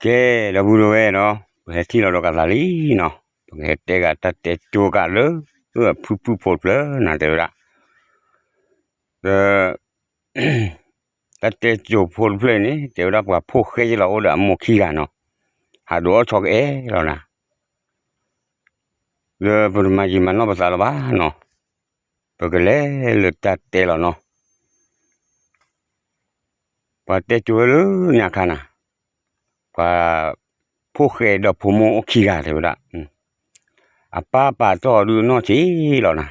ကဲ, ဒီပုၢ်ဒီဝဲၢ်နီၤ, ပဟဲထံၣ်လီၤဒီးကသးလံနီၤ, ပကဟဲတဲဂၤတၢ်တဲကၠိကးလၢ ဖုဖုဖိတဖျၢၣ်နၤ တဲဝဲဒၣ်, ဒီး တၢ်တဲကၠိဖိတဖျၢၣ်န့ၣ် တဲဝဲဒၣ်ပှၤဖိၣ်ဃဲယလီၤအိၣ်ဒီးအမိၢ်ခံဂၤနီၤ, ဟးဒိးအီၣ်ဆီကအဲၣ်လီၤနၤ, ဒီးပတမၤယံာ်မၤနီၢ်ပသးလၢၤဘၣ်နီၤ, ပကလဲၤလၢတၢ်တဲလီၤနီၤ. ပှၤတဲကၠိဝဲလၢညါခါနၤ, ပှၤဖိၣ်ဃဲဒီးဖိမိၢ်အိၣ်ခံဂၤ တဲဝဲဒၣ်, အပၢ်ပာ်တီၢ်အီၤဒုးအနီၢ်ဆံးလီၤနၤ,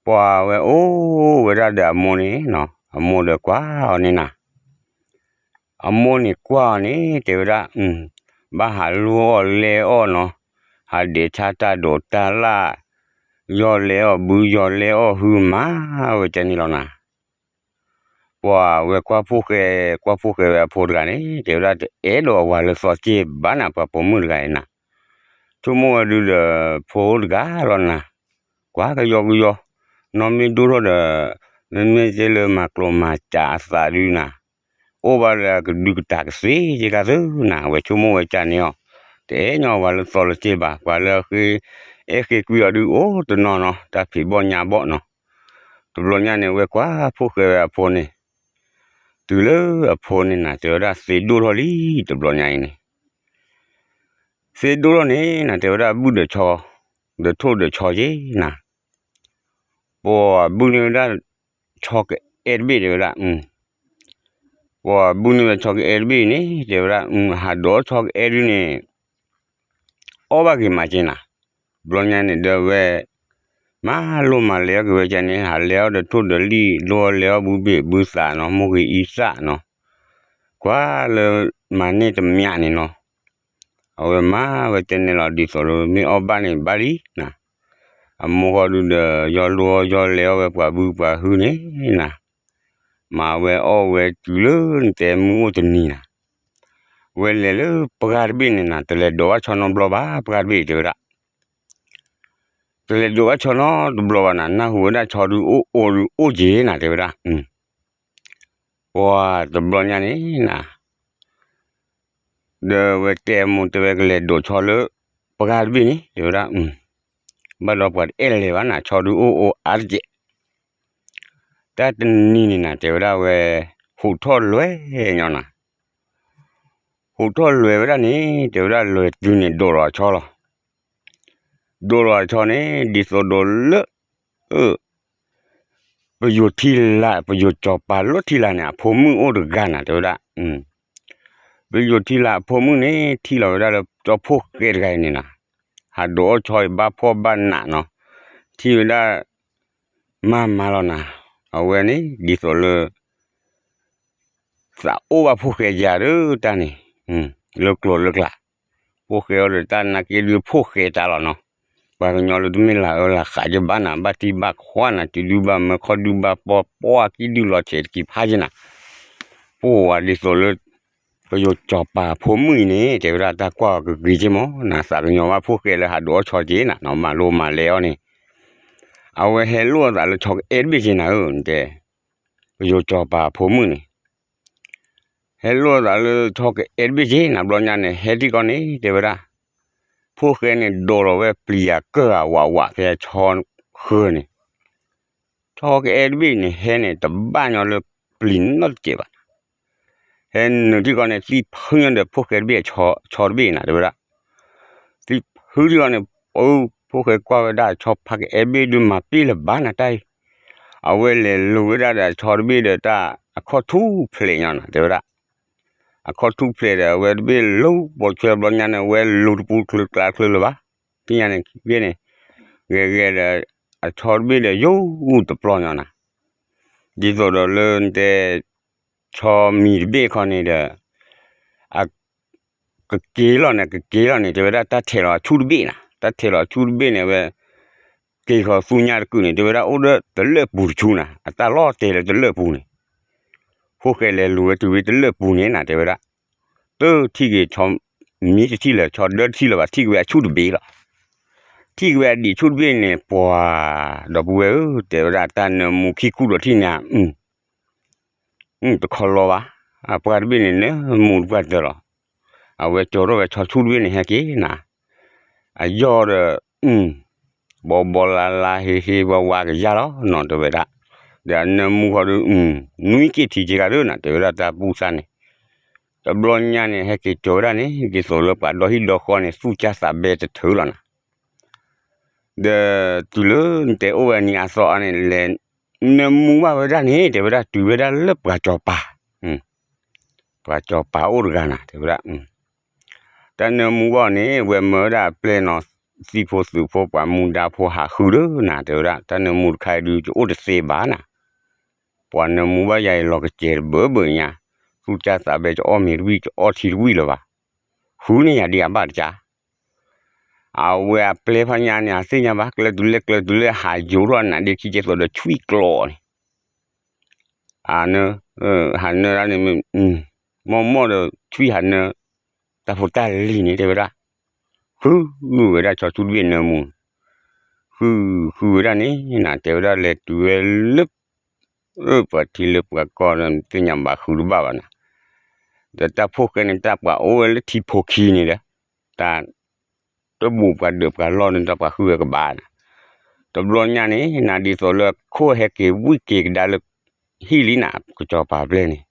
ပှၤဝဲအိၣ်ဝဲဒၣ်ဒီးအမိၢ်န့ၣ်နီၤ, အမိၢ်ဒီးကွၢ်အီၤန့ၣ်နၤ, အမိၢ်န့ၣ်ကွၢ်အီၤန့ၣ် တဲဝဲဒၣ်, ဘၣ်ဟးလိၢ်အီၣ်လဲအီၣ်နီၤ, ဟးဒဲးဆါတၢ်ဒိးတၢ်လၢ်, ယီၢ်လဲအီၣ်ဘု ယီၢ်လဲအီၣ်ဟု မၤဝဲကဲန့ၣ်လီၤနၤ. ပှၤဝဲကွၢ်ဖိၣ်ဃဲ, ကွၢ်ဖိၣ်ဃဲဝဲအဖိတဂၤန့ၣ် တဲဝဲဒၣ်တအဲၣ်ဒိးအဝၤလၢသီစ့ၢ်ဘၣ်နၤ, ပှၤပိာ်မုၣ်တဂၤအံၤနၤ, ဆိကမိၣ်ဝဲဒုးဒီး ဖိတဂၤလီၤနၤ, ကွၢ်ကယီကယီ, နီၢ်မ့ၢ်ဒိၣ်ထီၣ်ဒီး မ့မ့ၢ်တဲလၢမၤကျိၤမၤစးအသးဒုးနၤ, အိၣ်ဘၣ်လၢအကဒုးကတၢၢ်ကသ့က့ၤကသ့နၤ, ဝဲဆိကမိၣ်ဝဲကန့ၣ်အီၤ, တအဲၣ်ညီအဝၤလၢသီလၢစ့ၢ်ဘၣ်, ပှၤလၢအဃ့ အဲၣ်ဃ့ကွံာ်အီၤဒုးအိၣ်တနီၤနီၤ, တၢ်ဖံးဘီၣ်ညါဘီၣ်နီၤ. တဘျီညါန့ၣ် ဝဲကွၢ်ဖိၣ်ဃဲဝဲအဖိန့ၣ်, တုၤလၢအဖိန့ၣ်နၤ တဲဝဲဒၣ်သ့ဒိၣ်ထီၣ်လံ, တဘျီညါအံၤန့ၣ် သ့ဒိၣ်ထီၣ်န့ၣ်နၤ တဲဝဲဒၣ်ဘုၣ်ဒီးဆီ, ဒီးထိၣ်ဒီးဆီက့ၤနၤ, ပှၤဘုၣ်န့ၢ်ဝဲဒၣ် ဆီကအဲၣ်တဘ့ၣ် တဲဝဲဒၣ်, ပှၤဘုၣ်န့ၢ်ဝဲဆီကအဲၣ်တဘ့ၣ်န့ၣ် တဲဝဲဒၣ်, ဟးဒိးအီၣ်ဆီကအဲၣ်ဒုးန့ၣ် အီၣ်ဘၣ်က့ၤမးက့ၤနၤ, ဘျီညါန့ၣ်ဒီးဝဲ မၤလိမၤလဲၤအီၣ်က့ၤဝဲကန့ၣ် ဟးလဲၤအီၣ်ဒီးထိၣ်ဒီးလံၣ် လိၢ်အီၣ်လဲၤအီၣ်ဘုဘ့ၣ်ဘုသးနီၤ မိၢ်ဂ့ၤအံသၣ်နီၤ, ကွၢ်လၢမၤန့ၢ်တမံၤန့ၣ်နီၤ, အဝဲမၤဝဲတဲန့ၣ်လီၤ ဒ်သိးလၢမ့ၢ်အီၣ်ဘၣ်န့ၣ်ဘၣ်လံနၤ, အမိၢ်ဃီဒုးဒီး ယီၢ်လိၢ်အီၣ်ယီၢ်လဲၤအီၣ်ဝဲပှၤဘုပှၤဟုန့ၣ် နၤ, မၤဝဲအီၣ်ဝဲတုၤလၢနတဲမုၢ်အိၣ်တနံၤနၤ, ဝဲလဲၤလၢပှၢ်တဘ့ၣ်န့ၣ်နၤ တလဲၤဒိးဘၣ်ဆီနီတဘျီဘၣ် ပှၢ်တဘ့ၣ်တဲဝဲဒၣ် တလဲၤဒိးဘၣ်ဆီနီတဘျီဘၣ်နၤ နၢ်ဟူဝဲဒၣ်ဆီဒုးအိၣ်အိၣ်ဒုးအိၣ်က့ၤနၤ တဲဝဲဒၣ်, ပှၤတဘျီညါန့ၣ်နၤ, ဒီးဝဲတဲမိၢ်တဲဝဲကလဲၤဒိးဆီလၢ ပှၢ်တဘ့ၣ်န့ၣ် တဲဝဲဒၣ်, ဘၣ်ဒီးပှၤတအဲၣ်လဲၤဘၣ်နၤ ဆီဒုးအိၣ်အိၣ်အါတက့ၢ်, တၢ်တနံၤန့ၣ်နၤ တဲဝဲဒၣ်ဝဲ, ဟူးထီၣ်လွဲၢ်ညီနၤ, ဟူးထီၣ်လွဲၢ်ဝဲဒၣ်န့ၣ် တဲဝဲဒၣ်လွဲၢ်တုၤန့ၣ်ဒိးလီၤအဆီလီၤ, ဒိးလီၤအဆီန့ၣ် ဒ်သိးဒိးလၢ ပယိၤထံလာ် ပယိၤစီၤပၤလၢထံလာ်န့ၣ် အဖိမုၣ်အိၣ်တဂၤနၤ တဲဝဲဒၣ်, ပယိၤထံလာ်အဖိမုၣ်န့ၣ် ထံၣ်လီၤဝဲဒၣ်လၢကၠီဖိၣ်ဃဲတဂၤအံၤန့ၣ်နၤ, ဟးဒိးအီၣ်ဆီအံၤဘၣ်ဖှီၣ်ဘၣ်နးနီၤ, ထံၣ်ဝဲဒၣ် မၤမၤလီၤနၤ, အဝဲန့ၣ် ဒ်သိးလၢ သးအိၣ်ဘၣ်ဖိၣ်ဃဲယၤဒီးတၢ်န့ၣ်, လၢကျိၤလၢကျါ, ဖိၣ်ဃဲအီၤဒီးတၢ်နာ်က့ဒုးဖိၣ်ဃဲတၢ်လီၤနီၤ, ပှၤကညီလၢတမ့ၢ်လၢအၢလၢဃးက့ဘၣ်နၤ ဘၣ်တံၢ်ဘၣ်ခွါနၤ တုၤဒုဘၣ်မၢခီၣ်ဒုဘၣ်ပီ ပှၤကံၣ်ဒုလီၤဆဲးတကံၤဖးယဲနၤ, ပှၤဒ်သိးလၢ ပယိၤစီၤပၤဖိမုၣ်အံၤန့ၣ် တဲဝဲဒၣ်တၢ်ကွၢ်အီၤကဂ့ၤက့မး နသးကညီၤဘၣ်ဖိၣ်ဃဲလၢဟးဒိးအီၣ်ဆီက့နၤ နီၤ မၤလိမၤလဲအီၤန့ၣ်, အဝဲဟဲလိၣ်အသးလၢဆီကအအဲၣ်တဘ့ၣ်က့နၤဧၢ နတဲ ပယိၤစီၤပၤဖိမုၣ်န့ၣ် ဟဲလိၣ်အသးလၢဆီကအအဲၣ်တဘ့ၣ်က့နၤ ဘျီညါန့ၣ် ဟဲထံၣ်ကီးန့ၣ် တဲဝဲဒၣ်, ဖိၣ်ဃဲန့ၣ်ဒိးလီၤဝဲပျံၤယၤကၢၢ်ဧါဝးဝးဖဲဆီဃၢၤန့ၣ်, ဆီကအအဲၣ်တဘ့ၣ်န့ၣ် ဟဲန့ၣ် တဘၣ်ညီလၢပျံၤနီတစဲးဘၣ်နၤ, ဟဲနုာ်ထံၣ်ကီးန့ၣ် သံၣ်ဖုညါဒီးဖိၣ်ဃဲတဘ့ၣ်အဆီတဘ့ၣ်နၤ တဲဝဲဒၣ် သံၣ်ဖုထံၣ်ကီးန့ၣ် အၢ ဖိၣ်ဃဲကွၢ်ဝဲဒၣ်အဆီဖးကအအဲၣ်တဘ့ၣ်ဒုးမၤပ့ၢ်လၢၤဘၣ်နၤတၢ်အံၤ, အဝဲလဲၤလူၤဝဲဒၣ်ဒီးအဆီတဘ့ၣ်ဒီးတၢ်အခီၣ်ထူၣ်ဖျဲးညီနၤ တဲဝဲဒၣ်, အခီၣ်ထူၣ်ဖျဲးဒီးအဝဲတဘ့ၣ်လူၤပိာ်ဆွဲဘျီညါန့ၣ် အဝဲလူၤတပူၤချုးကျါချုးလၢၤဘၣ်, သ့ၣ်ညါန့ၣ်ဘ့ၣ်န့ၣ်, ဂဲၤဂဲၤဒီး အဆီတဘ့ၣ်ဒီးယိာ်တပျီညီနၤ, ဒ်သိးဒီးလၢနတဲ ဆီမံၤတဘ့ၣ်ခီန့ၣ်ဒီး ကက့ၤလီၤန့ၣ် ကက့ၤလီၤန့ၣ် တဲဝဲဒၣ်တၢ်ထဲးလီၤအဆူၣ်တဘ့ၣ်နၤ, တၢ်ထဲးလီၤအဆူၣ်တဘ့ၣ်န့ၣ် အဝဲ က့ၤဃီၤသူညါတကုာ်န့ၣ် တဲဝဲဒၣ်အိၣ်ဒီးတလၢၢ်ပူၤတဆူနၤ, အတၢ်လီၢ်တဲလၢတလၢၢ်ပူၤန့ၣ်, ဖိၣ်ဃဲလဲၤလူၤဝဲတုၤဝဲတလၢၢ်ပူၤန့ၣ်နၤ တဲဝဲဒၣ်, တထံၣ်က့ၤဆီမံၤတထံၣ်လၢၤ ဆီဒၢတထံၣ်လၢၤဘၣ် ထံၣ်က့ၤဝဲအဆူၣ်တဘ့ၣ်လီၤ, ထံၣ်က့ၤဝဲအဒံးဆူၣ်တဘ့ၣ်န့ၣ် ပှၤဒီပုၢ်ဝဲၢ်ဧၢ တဲဝဲဒၣ်တၢ်နၢမူခံခူၣ်ဒီးထံၣ်န့ၣ် တခီလီၤဘၣ်, ပှၤတဘ့ၣ်န့ၣ် နၢမူတပှၢ်တၢၢ်လီၤ, အဝဲကၠီၤထီၣ်ဝဲဆီဆူၣ်တဘ့ၣ်န့ၣ် ဟဲက့ၤနၤ, အယီၢ်ဒီး ဘီဘီလါလါ ဟ့ဟ့ဝါဝါကယၢ်လီၤနီၤ တဲဝဲဒၣ်. ဒီးအနၢမူဃီဒီး နွံက့ၤထံက့ၤဂၤဒၣ်နၤ တဲဝဲဒၣ် တၢ်ပူၢ်သၣ်န့ၣ်. တဘျီညါန့ၣ် ဟဲက့ၤကၠီၤဝဲဒၣ်န့ၣ် ဒ်သိးလၢပှၤဒီဟံၣ်ဒီဃီန့ၣ် သူၣ်ကၢ်သးဘဲတထၢလီၤနၤ. ဒီးတုၤလၢနတဲအိၣ်ဝဲအနံၤအသီအါန့ၣ် လဲၤနၢမူဘၣ်ဝဲဒၣ်န့ၣ် တဲဝဲဒၣ် တုၤဝဲဒၣ်လၢပှၤကၠီၤပၤ, ပှၤကၠီၤပၤအိၣ်တဂၤနၤ တဲဝဲဒၣ်. တၢ်နၢမူဘၣ်န့ၣ် ဝဲမၢဝဲဒၣ်အပျဲၢ်နီၤ, သံၣ်ဖိသုးဖိ ပှၤမူဒါဖိ ဟးဃုဒီးနၤ တဲဝဲဒၣ်. တၢ်နၢမူတခါအံၤဒုး ယအိၣ်တသ့ဘၣ်နၤ. ပှၤနၢမူဘၣ်ယၤအံၤ လီၤကစဲၤတဘၢဘၢညါ, သူၣ်ကၢ်သးဘဲ ကအီၣ်မ့ၤတဝံၣ် ကအီထံတဝံၣ်လၢၤဘၣ်. ဃုန့ၢ်ယၤဒံးအဘၣ်တကး. အဝဲအပျဲၢ်ဖးညါန့ၣ် အသ့ၣ်ညါဘၣ် ကျၢၤတုၤလဲၣ် ကျၢၤတုၤလဲၣ် ဟးယိးထီၣ်နၤဒ့ခံကဲသိးဒီး ဆွံၣ်ကျီန့ၣ် အနၢ, ဟးနၢဒၣ်န့ၣ် မ့ၢ်, မီၢ်မီၢ်ဒီး ဆွံၣ်ဟးနၢ, တၢ်ဖိတၢ်လံၤန့ၣ် တဲဝဲဒၣ်. ဃုဝဲဒၣ်ဆီဆူၣ်တဘ့ၣ်နၢမူ, ဃု, ဃုဝဲဒၣ်န့ၣ် နၤ တဲဝဲဒၣ် လဲၤတုၤဝဲလၢ ပှၤထံလၢပှၤကီၢ်ဒီး သ့ၣ်ညါဘၣ်ဃုတဘၣ်ဘၣ်နၤ. ဒီးတၢ်ဖိၣ်ဃဲန့ၣ် တၢ်ပှၤအိၣ်ဝဲလၢထံဖိခံန့ၣ်ဒီး တၢ် တဘူးပှၤဒၢးပှၤလီၢ်န့ၣ် တၢ်ပှၤဃုဝဲကဘၣ်နၤ. တဘျီညါန့ၣ် နၤ ဒ်သိးလၢခိၣ်ဟဲက့ၤဝံၣ်က့ၤကဒါလၢ ဟံၣ်လံနၤ ကစီၤပၤပျဲၢ်န့ၣ်,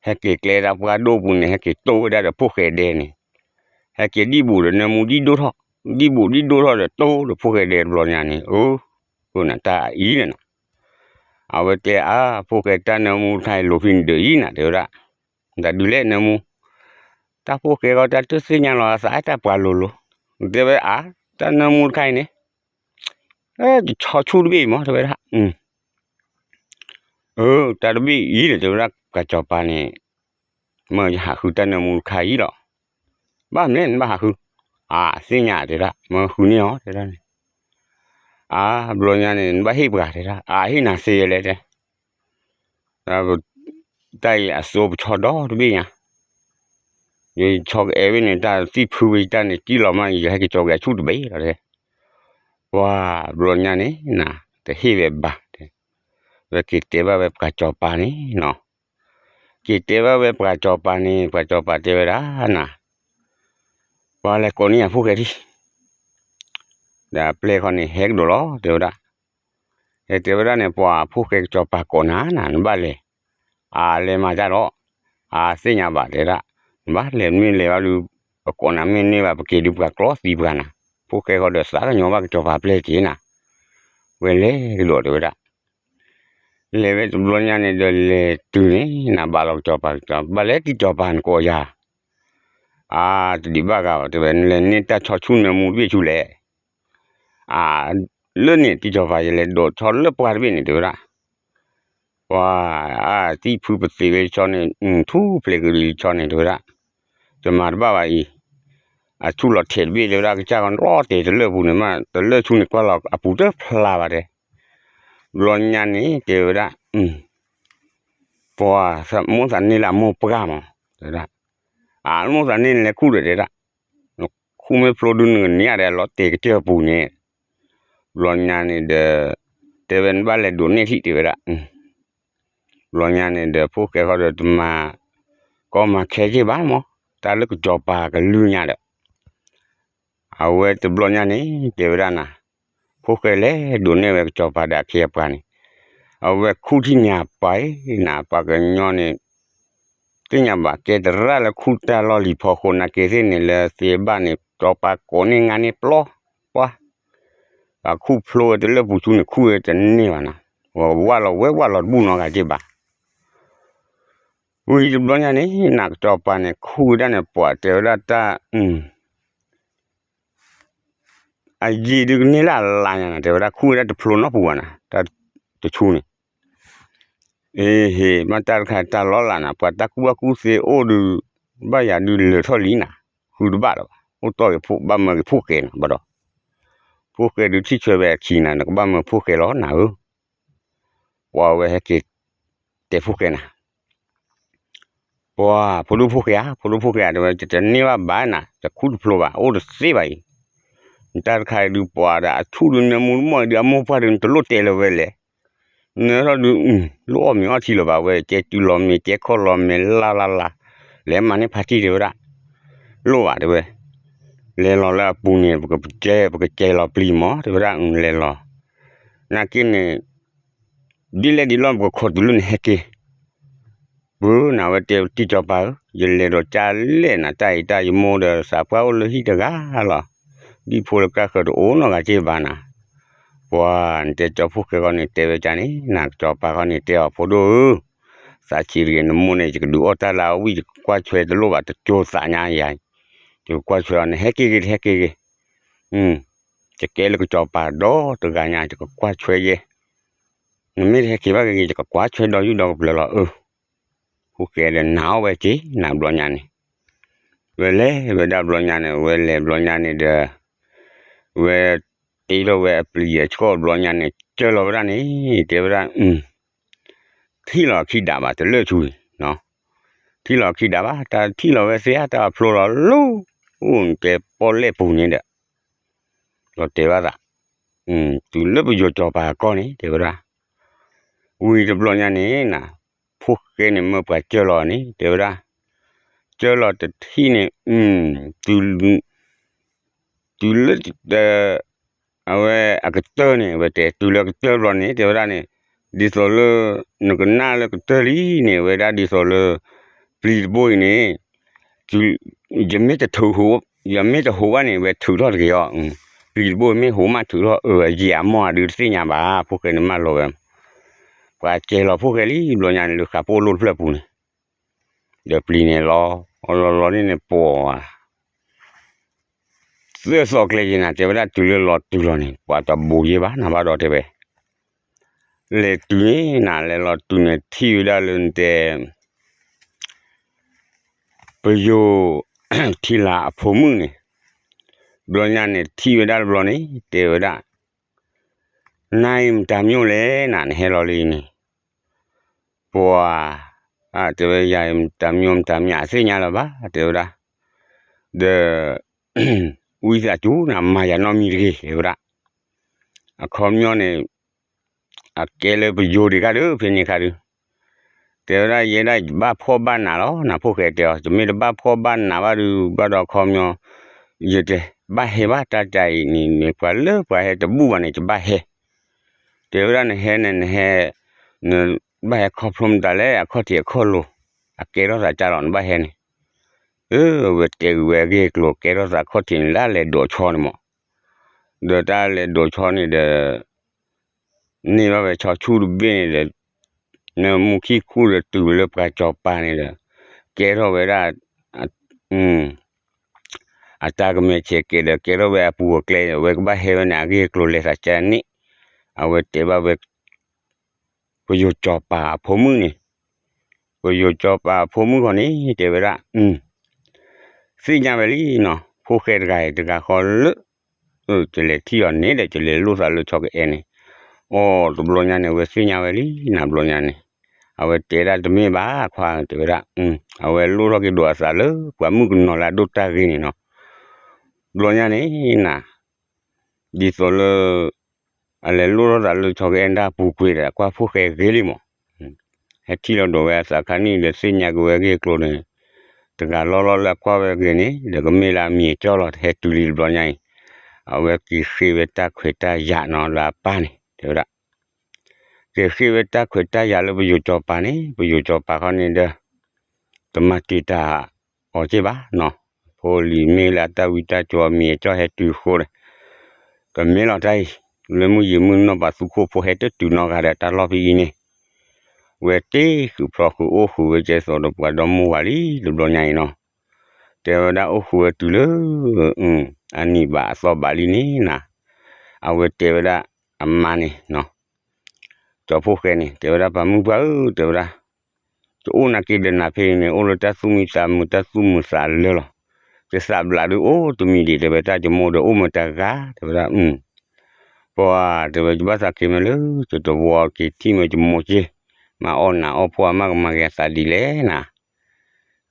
ဟဲက့ၤကျဲဒၣ်ပှၢ်ဒိၣ်ပူၤန့ၣ် ဟဲက့ၤတိၢ်ဝဲဒၣ်ဒီးဖိၣ်ဃဲဒဲန့ၣ်, ဟဲက့ၤဒံၣ်ဘူးဒီးနၢမူဒံၣ်ဒိၣ်ထီၣ်, ဒံၣ်ဘူးဒံၣ်ဒိၣ်ထီၣ်ဒီးတိၢ်ဒီးဖိၣ်ဃဲဒဲတဘျီညါန့ၣ်, အၢ, အၢ နၤ တၢ်အံၤန့ၣ်နၤ. အဝဲတဲအါ ဖိၣ်ဃဲ တၢ်နၢမူတခါအံၤ လိၤဖဲနဒုးအံၤနၤ တဲဝဲဒၣ်. နတၢ်ဒုးလဲၣ်နၢမူ, တၢ်ဖိၣ်ဃဲဃီ တၢ်တသ့ၣ်ညါလီၤအသး တၢ်ပှၤလိၤလိၤ, တဲဝဲအါ, တၢ်နၢမူတခါအံၤန့ၣ် တဆီဆူၣ်တဘ့ၣ်အံၤမး တဲဝဲဒၣ်. အၢ, တၢ်တဘ့ၣ်အံၤန့ၣ် တဲဝဲဒၣ် ပှၤစီၤပၤန့ၣ်, မၢယဟးဃုတၢ်နၢမူတခါအံၤလီၤ. ဘၣ်မနုၤလဲၣ် နဘၣ်ဟးဃု, အသ့ၣ်ညါ တဲဒၣ် မၢဃုန့ၢ်အီၤ တဲဒၣ်န့ၣ်. အါ ဘျီညါန့ၣ် နဘၣ်ဟ့ၣ်ပှၤ တဲဒၣ် အဟ့ၣ်နၤသ့လဲၣ် တဲ တၢ်အံၤအစိပဆီဒီတဘ့ၣ်ညါ, ယဆီကအဲၣ်ဝဲန့ၣ် တၢ်သံၣ်ဖုဝဲတၢ်န့ၣ် ကံၣ်လီၤမး ယဟဲက့ၤကၠီၤက့ၤအဆူၣ်တဘ့ၣ်လီၤ တဲ. ပှၤဘျီညါန့ၣ် နၤ တဟ့ၣ်ဝဲဘၣ် တဲ, ဝဲက့ၤတဲဘၣ်ဝဲပှၤစီၤပၤန့ၣ်နီၤ, က့ၤတဲဘၣ်ဝဲပှၤစီၤပၤန့ၣ် ပှၤစီၤပၤတဲဝဲဒၣ်နၤ, ပှၤလဲၤကိးန့ၢ်ယၤဖိၣ်ဃဲထံၣ် ဒီးအပျဲၢ်ခီန့ၣ် ဟဲကဒီးလီၤ တဲဝဲဒၣ်. ဟဲတဲဝဲဒၣ်န့ၣ် ပှၤဖိၣ်ဃဲကစီၤပၤကိးနၤနၤ နဘၣ်လဲၤ, အလဲၤမၤတၢ်ဒီး, အသ့ၣ်ညါဘၣ် တဲဒၣ်, နဘၣ်လဲၤမ့ၢ်လဲၤဘၣ်ဒုး, ပကိးနၤမ့ၢ်န့ၢ်ဘၣ် ပက့ၤဒုးပှၤကျီသံပှၤနၤ, ဖိၣ်ဃဲဃီဒီး သးကညီၤဘၣ်ကစီၤပၤပျဲၢ်က့ၤနၤ, ဝဲလဲၤကဒီး တဲဝဲဒၣ်. လဲၤဝဲတဘျီညါန့ၣ်ဒီး လဲၤတုၤန့ၣ် နၤ ဘၣ်လီၤကစီၤပၤ, ကစီၤပၤ ဘၣ်လဲၤတံၢ်ကစီၤပၤနကိးယၤ အါ တဒံးဘၣ်ဂၤဘၣ် တဲဝဲ, နလဲၤန့ၢ်တၢ်ဆီဆူၣ်နၢမူတဘ့ၣ်ဆူလဲၣ်. အါ လၢန့ၣ် တံၢ်ကစီၤပၤ ယလဲၤဒိးဆီလၢပှၢ်တဘ့ၣ်န့ၣ် တဲဝဲဒၣ်. ပှၤ အါ သံၣ်ဖုပသ့းဝဲဆီန့ၣ် ထူၣ်ဖျဲးကလံၤဆီန့ၣ် တဲဝဲဒၣ်. တမၤတဘၣ်ဘၣ်အံၤ, အဆူၣ်လီၤထဲးတဘ့ၣ် တဲဝဲဒၣ် ကစၢ်ဂီၤလီၤတဲာ်တလၢၢ်ပူၤန့ၣ်မး တလၢၢ်ဆူန့ၣ်ကွၢ်လီၤအပူၤတဖျါဘၣ်တဲ ဘျီညါန့ၣ် တဲဝဲဒၣ်, ပှၤ မိၣ်သးန့ၢ်လၢအမိၢ်ပှၢ်မး, တဲဝဲဒၣ်, အါ မိၣ်သးန့ၢ်န့ၣ်လဲၤခူၣ်ဒီး တဲဒၣ်, ခူၣ်မ့ၢ်ဖျိဒုးနကန့ၢ်အါဒီးလီၤတဲာ်ကစၢၢ်အပူၤန့ၣ်, ဘျီညါန့ၣ်ဒီး တဲဝဲနဘၣ်လဲၤဒိးန့ၢ်ထံၣ် တဲဝဲဒၣ်. ဘျီညါန့ၣ်ဒီး ဖိၣ်ဃဲဃီဒီးတမၤ ကီမၤခဲက့ၤဘၣ်မး, တၢ်လၢကစီၤပၤကလုၢ်ညါဒီး အဝဲတဘျီညါန့ၣ် တဲဝဲဒၣ်နၤ, ဖိၣ်ဃဲလဲၤဒိးန့ၢ်ဝဲကစီၤပၤဒီးအခ့အပှၤန့ၣ်, အဝဲခူၣ်ထံၣ်ညါပှၤအံၤနၤ ပှၤကညီန့ၣ် သ့ၣ်ညါဘၣ် ကဲသရၣ်လၢခူၣ်တၢ်လီၢ်လံၤဖီခိၣ် နာ်က့သ့ၣ်န့ၣ် လၢသ့ဘၣ်န့ၣ် စီၤပၤကိးန့ၢ်ငါန့ၢ်ပျီ, ပှၤ အခူၣ်ဖျိဝဲတလၢၢ်ပူၤဆူန့ၣ် ခူၣ်ဝဲတန့ၢ်ဘၣ်နၤ, ဝဲဝၣ်လီၤဝဲဝၣ်လီၤတဘူၣ်နီတဂၤက့ၤဘၣ်. ဝံၤတဘျီညါန့ၣ် နၤ ကစီၤပၤန့ၣ် ခူၣ်ဝဲဒၣ်န့ၣ် ပှၤတဲဝဲဒၣ်တၢ် အယံာ်ဒုးကန့ၢ်လၢအလါညါနၤ တဲဝဲဒၣ် ခူၣ်ဝဲဒၣ်တဖျိနီတပူၤဘၣ်နၤ တၢ်တဆူန့ၣ်, အ့ဟ့ၣ် မ့ၢ်တၢ်တခါတၢ်လီၤလးနၤ ပှၤတၢ်ကူၣ်ဘၣ်ကူၣ်သ့အိၣ်ဒုး ဘၣ်ယၤဒုးလၢာ်ထီၣ်လံနၤ, ဃုတဘၣ်လၢၤဘၣ် အိၣ်တီၢ်က့ၤ ဘၣ်မၢက့ၤဖိၣ်ဃဲနၤ ဘၣ်ဒီး ဖိၣ်ဃဲဒုးထံၣ်ဆၢဝဲအခံနၤ နကဘၣ်မၢဖိၣ်ဃဲလီၤနၤဧၢ, ပှၤဝဲဟဲက့ၤ တဲဖိၣ်ဃဲနၤ ပှၤ ဖိဒိၣ်ဖိၣ်ဃဲဧါ ဖိဒိၣ်ဖိၣ်ဃဲဧါ တဲဝဲ ယတန့ၢ်ဘၣ်ဘၣ်နၤ ယခူၣ်တဖျိဘၣ် အိၣ်တသ့ဘၣ်အံၤ, နတၢ်တခါအံၤဒုးပှၤဒီးအဆူၣ်ဒုးနၢမူတမီၢ်အံၤဒုး အမိၢ်ပှၢ်ဒုး နတလိၣ်တဲလၢၤဝဲလဲၣ်, နၢထီၣ်ဒုး လိၣ်အီၣ်မ့ၤအီထံလၢၤဘၣ်ဝဲ ကဲတုၤလီၤမ့ၤ ကဲခီၣ်လီၤမ့ၤ လါလါလါ, လဲၤမၤန့ၢ်ဖါတံၢ်တဲဝဲဒၣ်, န လိၣ်ဘၣ်တဲဝဲ, လဲၤလီၤလၢအပူၤန့ၣ် ပကကဲ ပကကဲလီၤပျံၤမး တဲဝဲဒၣ် လဲၤလီၤ, နာ်က့န့ၣ် ဒ်လဲၣ်ဒ်လဲၣ် ပကခိးတုၤလၢနဟဲက့ၤ ပၢ်နၤဝဲတဲ တံၢ်စီၤပၤဧၢ, ယလဲၤဒီးကၢ်လဲၣ်နၤ တၢ်အံၤတၢ်ယမိၢ်ဒီးသးပှၢ်အိၣ်လၢဟံၣ်တဂၤလီၤ, ဒ်ဖိလၢကၢ်ဃၢၤတအိၣ်နီတဂၤက့ဘၣ်နၤ, ပှၤနတဲကၠီဖိၣ်ဃဲဃီန့ၣ် တဲဝဲကန့ၣ် နကၠီပၤဃီန့ၣ် တဲအီၤ ဖိဒိၣ်ဧၢ, သးဆံးတဂ့ၤ နမိၢ်န့ၣ် ယကဒုးအီၣ်တၢ်လၢအဝံၣ် ယကကွၢ်ဆွဲတလိၣ်ဘၣ် တကၠိသးညါယၤ, ယကကွၢ်ဆွဲအီၤ နဟဲက့ၤဂ့ၤ တဟဲက့ၤဂ့ၤ, ယကဲလၢကၠီပၤဒီတဂၤညါ ယကကွၢ်ဆွဲယဲ နမ့ၢ်တဟဲက့ၤဘၣ်ဂ့ၤဂ့ၤ ယကကွၢ်ဆွဲဒီးယုၢ်ဒီးကပျၢၤလီၤအၢ, ဖိၣ်ဃဲဒီးနာ်အီၤဝဲက့ၤ နၤဘျီညါန့ၣ်, ဝဲလဲၤဝဲဒၣ်ဘျီညါန့ၣ် ဝဲလဲၤဘျီညါန့ၣ်ဒီး ဝဲတ့ထီၣ်ဝဲအပျံၤအဆှီၣ်ဘျီညါန့ၣ် ကၢၢ်လီၤဝဲဒၣ်န့ၣ် တဲဝဲဒၣ် ထံၣ်လီၤခံဒးဘၣ်တလၢာ်ဆူ, ထံၣ်လီၤခံဒးဘၣ် တၢ်ထံၣ်လီၤဝဲသ့ဧါ တၢ်ဖျိလီၤလၢ အိၣ်နတဲပီၣ်လဲၣ်ပူၤန့ၣ်ဒီး လီၤတဲာ်ဘၣ်သး, တုၤလၢပယိၤကၠီၤပၤအကီၢ်န့ၣ် တဲဝဲဒၣ်, ဝံၤတဘျီညါန့ၣ် နၤ, ဖိၣ်ဃဲန့ၣ်မၢပှၤကၢၢ်လီၤန့ၣ် တဲဝဲဒၣ်, ကၢၢ်လီၤတထံၣ်န့ၣ်, တုၤလၢ အဝဲအကတၢၢ်န့ၣ် အဝဲတဲတုၤလၢအကတၢၢ်ဘျီန့ၣ် တဲဝဲဒၣ်န့ၣ်, ဒ်သိးလၢ နကနၣ်လၢကတၢၢ်လံန့ၣ် အဝဲဒၣ်ဒ်သိးလၢ ပျံၤတဘိအံၤန့ၣ်, ယမ့ၢ်တထုး, ယမ့ၢ်တဟူးဘၣ်န့ၣ် အဝဲထုးထီၣ်တဂ့ၤအီၤ, ပျံၤတဘိမ့ၢ်ဟူးမးထုးထီၣ်အၢ ယဲၢ်အမိၢ်အဒုးတသ့ၣ်ညါဘၣ် ဖိၣ်ဃဲန့ၣ်မၢလီၤဝဲ, ပှၤကဲလီၤဖိၣ်ဃဲလံဘျီညါန့ၣ် လၢဃးပိၢ်လိၣ်တဖျၢၣ်ပူၤန့ၣ်, ဒီးပျံၤန့ၣ်လီၤ, လီၤလီၤန့ၣ်န့ၣ် ပှၤ သၢသီကျဲယဲၢ်နၤ တဲဝဲဒၣ်တုၤလၢလီၤတုၤလီၤန့ၣ် ပှၤတဘူးယဲၢ်ဘၣ် နဘၣ်ဒီးတဲဝဲ, လဲၤတုၤန့ၣ်နၤ လဲၤလီၤတုၤန့ၣ် ထံၣ်ဝဲဒၣ်လၢနတဲ ပယိၤ ထံလာ်အဖိမုၣ်န့ၣ်, ဘျီညါန့ၣ် ထံၣ်ဝဲဒၣ်တဘျီန့ၣ် တဲဝဲဒၣ်, နၤအံၤမတၤမညိၣ်လဲၣ်နၤ နဟဲလီၤလံန့ၣ်, ပှၤ တဲဝဲယၤအံၤမတၤမညိၣ်မတၤမညၣ်သ့ၣ်ညါလၢၤဘၣ် တဲဝဲဒၣ်, ဒီး ဝံသးစူၤနၤ မၤယၤနီတမံၤတဂ့ၤ တဲဝဲဒၣ်, အခီပညီန့ၣ် အကဲလၢပယိၤဒံးခါဒုး ဖဲန့ၣ်ခါဒုး, တဲဝဲဒၣ်ယဲဒၣ်ယဘၣ်ဖှီၣ်ဘၣ်နးလီၤ နၤဖိၣ်ဃဲတဲအီၤ ယမ့ၢ်တဘၣ်ဖှီၣ်ဘၣ်နးဘၣ်ဒုး ဘၣ်ဒီးအခီပညီ ယတဲ ဘၣ်ဟဲဘၣ်တၢ်တၢ်အံၤန့ၣ် မ့ၢ်ပှၤလၢပှၤဟဲတဘူၣ်ဘၣ်န့ၣ် ယဘၣ်ဟဲ, တဲဝဲဒၣ်နဟဲန့ၣ် နဟဲ နဘၣ်ဟဲခီဖျိမတၤလဲၣ် အခီၣ်ထံးအခီၣ်လိၤ အကဲထီၣ်သးကၢ်လီၤ နဘၣ်ဟဲန့ၣ်, အဝဲတဲဂ့ၤဝဲအဂ့ၢ်အကျိၤ ကဲထီၣ်သးခီၣ်ထံးန့ၣ် လၢအလဲၤဒိးဆီန့ၣ်မး, ဒီးတၢ်လဲၤဒိးဆီန့ၣ်ဒီး န့ၢ်ဘၣ်ဝဲဆီဆူၣ်တဘ့ၣ်န့ၣ်ဒီး နမူခံခူၣ်ဒီးတုၤဝဲလၢပှၤကၠီၤပၤန့ၣ်ဒီး ကဲထီၣ်ဝဲဒၣ် အတၢ်ကမဲာ်ဆဲးကဲးဒီး ကဲထီၣ်ဝဲအပူၤအကျဲ အဝဲကဘၣ်ဟဲဝဲန့ၣ် အဂ့ၢ်အကျိၤလဲၤသးကၢ်န့ၣ် အဝဲတဲဘၣ်ဝဲ ပယိၤကၠီၤပၤအဖိမုၣ်န့ၣ်, ပယိၤကၠီၤပၤအဖိမုၣ်ဃီန့ၣ် တဲဝဲဒၣ် သ့ၣ်ညါဝဲလံနီၤ ဖိၣ်ဃဲတဂၤအံၤတဂၤဃီလၢ ကလဲၤထံၣ်အီၤန့ၣ်ဒီး ကလဲၤလိၣ်သးလၢဆီကအဲၣ်န့ၣ်, အိၣ်တဘျီညါန့ၣ် အဝဲသ့ၣ်ညါဝဲလံ နၤဘျီညါန့ၣ်, အဝဲတဲဒၣ်တမ့ၢ်ဘၣ်ခွါ တဲဝဲဒၣ်, အဝဲလိၣ်ထီၣ်က့ၤဒိးအသးလၢ ပှၤမုၣ်ကနီၤလၢအဒိၣ်တၢ်ဂ့ၤန့ၣ်နီၤ, ဘျီညါန့ၣ်နၤ ဒ်သိးလၢ အလဲၤလိၣ်ထီၣ်သးလၢဆီကအဲၣ်တၢ်ပူၤကွံာ်ဒီး ကွၢ်ဖိၣ်ဃဲဂ့ၤလံမး, ဟဲထံၣ်လီၤဒိးဝဲအသးခါနံၣ်ဒီး သ့ၣ်ညါက့ၤဝဲအဂ့ၢ်အကျိၤန့ၣ်, တဂၤလီၢ်လီၢ်လၢအကွၢ်ဝဲဂ့ၤန့ၣ် ဒီးကမ့ၢ်လၢအမံၤအကၠီၣ်လီၤ ဟဲတုၤလံတဘျီညါအံၤ, အဝဲက့ၤဃ့ဝဲတၢ်ခွဲးတၢ်ယာ်နီၤလၢအပၢ်န့ၣ် တဲဝဲဒၣ် က့ၤဃ့ဝဲတၢ်ခွဲးတၢ်ယာ်လၢပယိၤကၠီၤပၤန့ၣ် ပယိၤကၠီၤပၤခီန့ၣ်ဒီး တမၤတံာ်တာ်အီၤက့ၢ်ဘၣ်နီၤ, ဖိလံၤမ့ၢ်လၢအတၢ်ဝံတၢ်ကၠိအမံၤအကၠီၣ်ဟဲတုၤဃိဒီး ကမ့ၢ်လီၤတၢ်အံၤ, လၢမုၢ်ယံာ်မုၢ်နီၢ်ပှၤသူခိၣ်ဖိဟဲတတုၤနီတဂၤဒီးတၢ်လီၢ်ဖဲအံၤန့ၣ်, ဝဲတ့ဃုာ်ဖျီဃုာ်အိၣ်ဃုာ်ဝဲကဲသိးဒီးပှၤဒီမိၢ်ဝၤလံ တဘျီညါအံၤနီၤ, တဲဝဲဒၣ်အိၣ်ဃုာ်ဝဲတုၤလၢ အနံၤဘၣ်အသီဘၣ်လံန့ၣ်နၤ, အဝဲတဲဝဲဒၣ် အမါန့ၣ် ကၠီဖိၣ်ဃဲန့ၣ် တဲဝဲဒၣ်ပှၤမုၣ်ပှၢ်ဧၢ တဲဝဲဒၣ်, ယအိၣ်နာ်က့ဒီးနၤဖဲအံၤန့ၣ် အိၣ်လၢတၢ်သူၣ်မံသးမုာ်တၢ်သူၣ်မုာ်သးလၢလီၤ, ယသးဘျးဒုးအိၣ်တမံၤဒံး တဲဝဲတၢ်ယမိၢ်ဒီးအိၣ်မ့ၢ်တဂၤ တဲဝဲဒၣ်, ပှၤတဲဝဲယဘၣ်သးက့ၤမ့ၢ်လၢ ယတဝီက့ၤထံၣ်မ့ၢ်ယမိၢ်က့ၤ, မၤအီၣ်နၤအီၣ်ဖိအမါကမၤဂ့ၤအသးဒ်လဲၣ်နၤ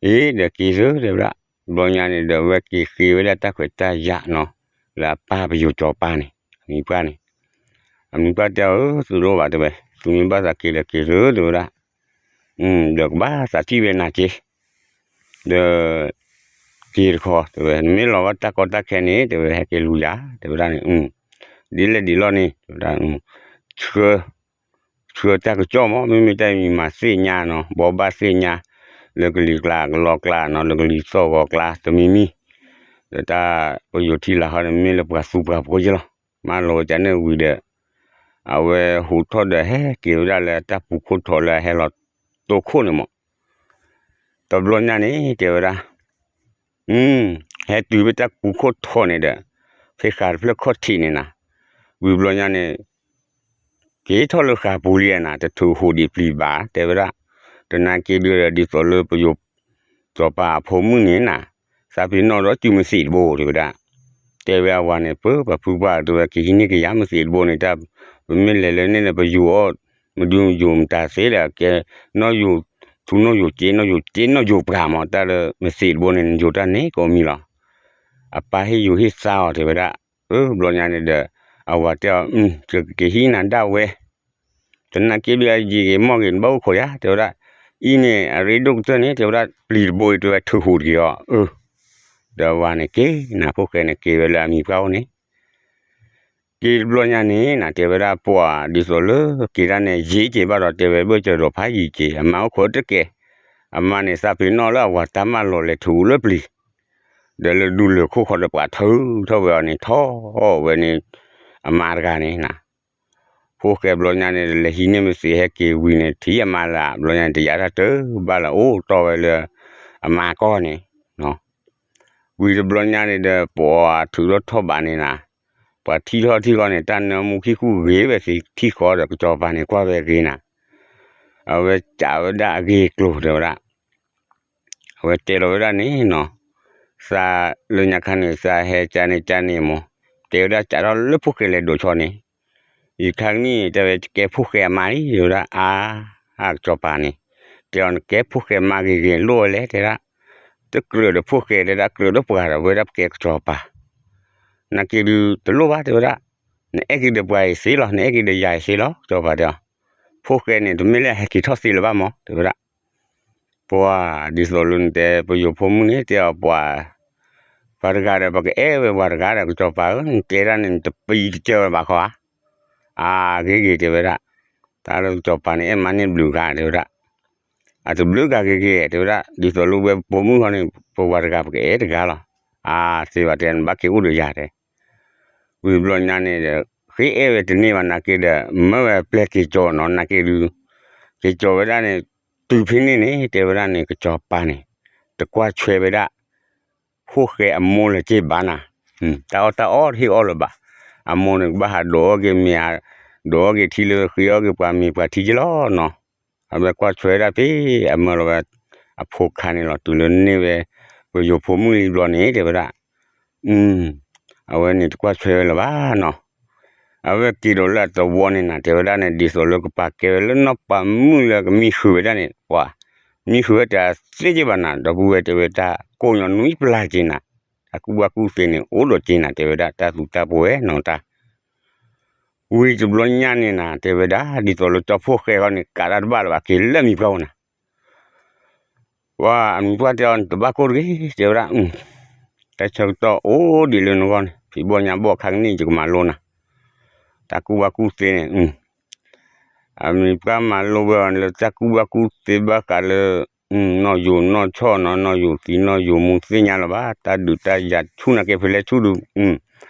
အ့ ဒီးက့ၤသု တဲဝဲဒၣ်, ဘျီညါန့ၣ်ဒီး အဝဲက့ၤဃ့ဝဲဒၣ်တၢ်ခွဲးတၢ်ယာ်နီၤ, လၢအပၢ်ပယိၤကၠီၤပၤန့ၣ် အမံၤပှၢ်န့ၣ်, အမံၤပှၢ်တဲအီၤ သုတအိၣ်ဘၣ်တဲဝဲ, သုမ့ၢ်ဘၣ်သးက့ၤဒီးက့ၤသု တဲဝဲဒၣ်, ဒီးကဘၣ်သးထံၣ်ဝဲနၤက့ၤ, ဒီး က့ၤတခီ တဲဝဲ နမ့ၢ်လီၤဘၣ်တၢ်ကီတၢ်ခဲန့ၣ် တဲဝဲ ဟဲက့ၤလူၤယၤ တဲဝဲဒၣ်န့ၣ် ဒ်လဲၣ်ဒ်လဲၣ်န့ၣ် တဲဝဲဒၣ် ဆှၢ ဆှၢတၢ်ကစီၣ်မး မ့မ့ၢ်တၢ်မံၤမၤသ့ၣ်ညါနီၤ ဘိးဘၣ်သ့ၣ်ညါ လၢကလံၤကျါကလီကျါနီၤ လၢကလံၤသီၣ်ဂီၤကျါတမံၤမံၤ ဒီးတၢ်ပယိၤထံလၢ်ဟီန့ၣ် မ့ၢ်လၢပှၤသူပှၤဖိက့လီၤ မၤလီၤဝဲကန့ၣ်ဝံၤဒီး အဝဲဟူးထီၣ်ဒီးဟဲက့ၤဝဲဒၣ်လၢတၢ်ပူၤခိၣ်ထီၣ်လၢအဟဲလီၤတိခိၣ်န့ၣ်မး တဘျီညါန့ၣ် တဲဝဲဒၣ် ဟဲတုၤဖဲတၢ်ပူၤခိၣ်ထီၣ်န့ၣ်ဒီး ဖဲဃာ်တဖျၢၣ်ခီၣ်ထံးန့ၣ်နၤ ဝံၤဘျီညါန့ၣ် က့ၤထီၣ်လၢဃာ်ပူၤလံနၤ တထုးဟူးဒံးပျံၤဘၣ် တဲဝဲဒၣ် တနာ်က့ဒုးဒီး ဒ်သိးလၢပယိၤ စီၤပၤအဖိမုၣ်န့ၣ်နၤ သးပ့ၤနီၣ်ဒီးစုမသံးတဘိ တဲဝဲဒၣ် တဲဝဲအဝၤန့ၣ် ပၢ်ပှၤဖုပှၢ်တဲဝဲ ကဟံးန့ၢ်ကယၤမသံးတဘိန့ၣ် တၢ် ပမ့ၢ်လဲၤလၢန့ၣ်ဒီး ပယိၤအီၣ် မဒုယိၤမတၤသ့ဒီး ကဲ နီၣ်ယိၤ ထူနီၣ်ယိၤ က့နီၣ်ယိၤ က့နီၣ်ယိၤပှၤမး တၢ်လၢမသံးတဘိန့ၣ် နယိၤတၢ်န့ၣ်ကိးမံၤလီၤ. အပၢ်ဟ့ၣ်ယိၤဟ့ၣ်သါအီၤ တဲဝဲဒၣ် အၢ ဘျီညါန့ၣ်ဒီး အဝၤတဲအီၤ ကက့ၤဟံးနၤဒၣ်ဝဲ တနာ်က့ဒုးအယံၤက့ၤမီၢ်က့ၤနဘၣ်အိၣ်ခိးယၤ တဲဝဲဒၣ် အံၤန့ၣ် အရ့ဒိၣ်ကတၢၢ်န့ၣ် တဲဝဲဒၣ် ပျံၤတဘိအံၤ တဲဝဲထုးဟူးတက့ၤအီၤ အၢ ဒီးအဝၤန့ၣ်က့ၤနၤ ဖိၣ်ဃဲန့ၣ် က့ၤဝဲလၢအမံၤပှၢ်အိၣ်န့ၣ် က့ၤတဘျီညါန့ၣ်နၤ တဲဝဲဒၣ်ပှၤဒ်သိးလၢက့ၤဒၣ်န့ၣ် ယံာ်က့ၤဘၣ်ဒီး တဲဝဲဘၢၣ်စၢၤဒီးဖးယံာ်က့ၤ အမါအိၣ်ခိးတကဲ အမါန့ၣ် သးပ့ၤနီၣ်လၢအဝၤတၢ်မၢလီၤလဲၤထုးလၢပျံၤ ဒီးလၢဒူလၢၢ်ခိၣ်ဃီဒီးပှၤထုးထီၣ်ဝဲအီၤန့ၣ် ထီၣ်ဝဲန့ၣ် အမါတဂၤန့ၣ်နၤ ဖိၣ်ဃဲဘျီညါန့ၣ် လဲၤဟံးန့ၢ်မသံးဟဲက့ၤဝံၤန့ၣ် ထံၣ်အမါလၢ ဘျီညါန့ၣ် တယာ်တၢ်တဘၣ်လၢအိၣ်တီၢ်ဝဲလၢ အမါကီၢ်န့ၣ် ဝံၤတဘျီညါန့ၣ်ဒီး ပှၤထုးထီၣ်ထီၣ်ဘးန့ၣ်နၤ ပှၤထံၣ်ထီၣ်ထံၣ်ဃီန့ၣ် တၢ်နၢမူခံဃူဂ့ၤဝဲသ့ၣ်ထံၣ်ဃီဒီး ကစီၤပၤန့ၣ်ကွၢ်ဝဲဂ့ၤနၤ အဝဲစံးဝဲဒၣ်အဂ့ၢ်အကျိၤတဲဝဲဒၣ် အဝဲတဲလီၤဝဲဒၣ်န့ၣ်နီၤ သးလၢညါခါန့ၣ် သးဟဲကၢန့ၣ်ကၢန့ၣ်မး တဲဝဲဒၣ်စးထီၣ်လၢဖိၣ်ဃဲလဲၤဒိးဆီန့ၣ် ယခါကနံၣ် တဲဝဲကဲဖိၣ်ဃဲအမါလံ တဲဝဲဒၣ် အါ အကစီၤပၤန့ၣ် တဲအီၤနကဲဖိၣ်ဃဲမါဂ့ၤဂ့ၤလိၣ်ဝဲလဲၣ် တဲဒၣ် တကြၢးဒီးဖိၣ်ဃဲ တဲဒၣ်ကြၢးဒီးပှၤဒီး ဝဲဒၣ်ပကဲကစီၤပၤ နာ်က့ဒုးတလိၣ်ဘၣ် တဲဝဲဒၣ် နအဲၣ်က့ၤဒီးပှၤအံၤသ့လီၤ နအဲၣ်က့ၤဒီးယၤအံၤသ့လီၤ ကစီၤပၤတဲအီၤ ဖိၣ်ဃဲန့ၣ် တမ့ၢ်လၢအဟဲက့ၤထီၣ်သ့လၢၤဘၣ်မး တဲဝဲဒၣ် ပှၤဒ်သိးလၢနတဲ ပယိၤဖိမုၣ်န့ၣ် တဲအီၤပှၤ ပှၤတဂၤဒီး ပကအဲၣ်ဝဲပှၤတဂၤဒီး ကစီၤပၤဧၢ နတဲဒၣ်န့ၣ် နတပံၤတစၢၤဝဲဘၣ်ခီဧါ အဂ့ၤဂ့ၤ တဲဝဲဒၣ် တၢ်လၢကစီၤပၤန့ၣ် အဲၣ်မါန့ၢ်ဘျုးဂၤ တဲဝဲဒၣ် အတဘျုးဂၤဂ့ၤဂ့ၤ တဲဝဲဒၣ် ဒ်သိးလၢဝဲဖိမုၣ်ဃီန့ၣ် ပဝၤတဂၤ ပကအဲၣ်တဂၤလီၤ အသ့ဘၣ်တဲ နဘၣ်က့ၤအိၣ်ဒီးယၤတဲ ဝံၤဘျီညါန့ၣ်ဒီး ဃ့အဲၣ်ဝဲတန့ၢ်ဘၣ် နာ်က့ဒီး မၢဝဲပျဲၢ်က့ၤကၠီနီၤ နာ်က့ဒုး က့ၤကၠီဝဲဒၣ်န့ၣ် တုၤဖဲန့ၣ်န့ၣ် တဲဝဲဒၣ်န့ၣ် ကစီၤပၤန့ၣ် တကွၢ်ဆွဲဝဲဒၣ် ဖိၣ်ဃဲအမိၢ်လၢၤက့ၤဘၣ်နၤ တၢ်အီၣ်တၢ်အီတဟ့ၣ်အီၣ်လၢၤဘၣ် အမိၢ်န့ၣ် ကဘၣ်ဟးဒိးအီၣ်က့ၤမ့ၤ ဒိးအီၣ်က့ၤထံလၢဃ့အီၣ်က့ၤပှၤမ့ၤပှၤထံက့လီၤနီၤ အဝဲကွၢ်ဆွဲဝဲဒၣ်ဖဲ အမၢလီၤဝဲ အဖိခါန့ၣ်လီၤ တုၤလၢန့ၢ်ဝဲ ပယိၤဖိမုၣ်လံဘျီန့ၣ် တဲဝဲဒၣ် အဝဲန့ၣ်တကွၢ်ဆွဲဝဲလၢၤဘၣ်နီၤ အဝဲက့ၤဒီးလၢအသဝီန့ၣ်နၤ တဲဝဲဒၣ်န့ၣ် ဒ်သိးလၢကပာ်ကဲဝဲလၢနီၢ်ပၤမုၣ်လၢကမံဃုာ်ဝဲဒၣ်န့ၣ် ပှၤ မံဃုာ်ဝဲတသ့က့ဘၣ်နၤ ဒီပုၢ်ဝဲၢ်တဲဝဲ တၢ်ကိၢ်ညီနွံပျၢ်က့နၤ တၢ်ကူၣ်ဘၣ်ကူၣ်သ့န့ၣ် အိၣ်ဒီးက့နၤ တဲဝဲဒၣ် တၢ်သူတၢ်ပှဲၤနီၤတၢ် ဝံၤတဘျီညါန့ၣ်နၤ တဲဝဲဒၣ် ဒ်သိးလၢကၠီဖိၣ်ဃဲဃီန့ၣ် ကးတၢ်တဘၣ်လၢၤဘၣ် က့ၤလၢအမံၤပှၢ်အိၣ်နၤ ပှၤအမံၤပှၢ်တဲအီၤ နတဘၣ်ကိၢ်တဂ့ၤ တဲဝဲဒၣ် တၢ်ဆၢကတီၢ်အိၣ်ဒံးလၢနဂီၢ်န့ၣ် ဖံးဘီၣ်ညါဘီၣ် ခါကနံၣ်ယကမၤလိနၤ တၢ်ကူၣ်ဘၣ်ကူၣ်သ့န့ၣ် အမံၤပှၢ်မၤလိဝဲအီၤလၢတၢ်ကူၣ်ဘၣ်ကူၣ်သ့ဘၣ်ဃးလၢ နီၢ်ယိၤနီၢ်ဆီၣ်နီၤ နီၢ်ယိၤသံနီၢ်ယိၤမူသ့ၣ်ညါလၢၤဘၣ် တၢ်ဒုးတၢ်ယၤဆူၣ်နာ်က့ဖဲလဲၣ်ဆူၣ်ဒုး ကျီၢ်